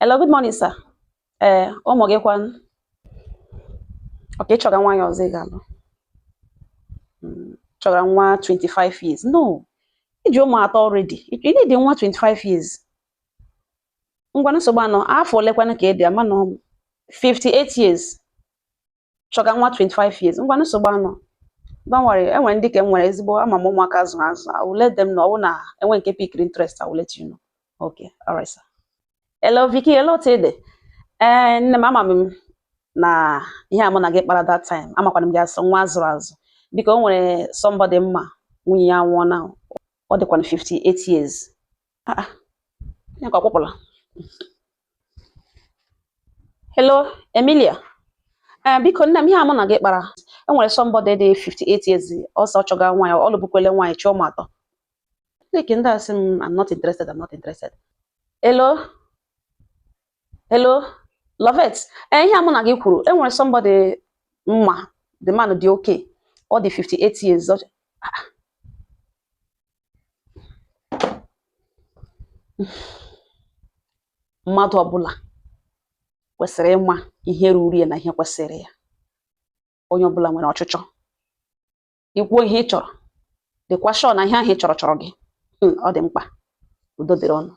Hello, good morning, sir. Ee, ụmụ gị kwanụ? Okay, ị chọga nwaanyị ọzọ ị ga-alụ? Chọrọ nwa 25 years? No, iji ụmụ atọ already. You need nwa 25 years. Ngwa, nsogbu anọ. Afọ olekwanụ ka ị dị? Ama na 58 years, chọga nwa 25 years. Ngwa, nsogbu anọ, don't worry. Enwere ndị ka m nwere ezigbo ama m ụmụaka zụrụ azụ. I will let them know. Ọ bụ na enwe nke pickiri interest, I will let you know. Okay, all right, sir. Hello, Vicky. Hello, Tede. Ee, nne m, ama m na ihe a mụ na gị kpara that time, amakwana m gị asụ nwa azụrụ azụ. Biko, o nwere somebody mma nwunye ya nwụọ na ọ dịkwana 58 years. Ah, ah, ya ka ọ kpọpụla. Hello, Emilia. Ee, biko nne m, ihe a mụ na gị kpara, enwere somebody dị 58 years, ọsọ chọga nwaanyị, ọ lụbukwele nwaanyị, chọọ ụmụ atọ. Like ndị a sị m, I'm not interested, I'm not interested. Hello, hello, Lovet. Ee, ihe a mụ na gị kwuru, enwere somebody mma, the man dị okay, ọ dị 58 years. Ah. Mmadụ ọbụla kwesịrị ịma ihe ruru ya na ihe kwesịrị ya. Onye ọbụla nwere ọchịchọ. Ikwuo ihe ị chọrọ, dịkwa sure na ihe ahụ ị chọrọ chọrọ gị. Ọ dị mkpa. Udo dịrị ọnụ.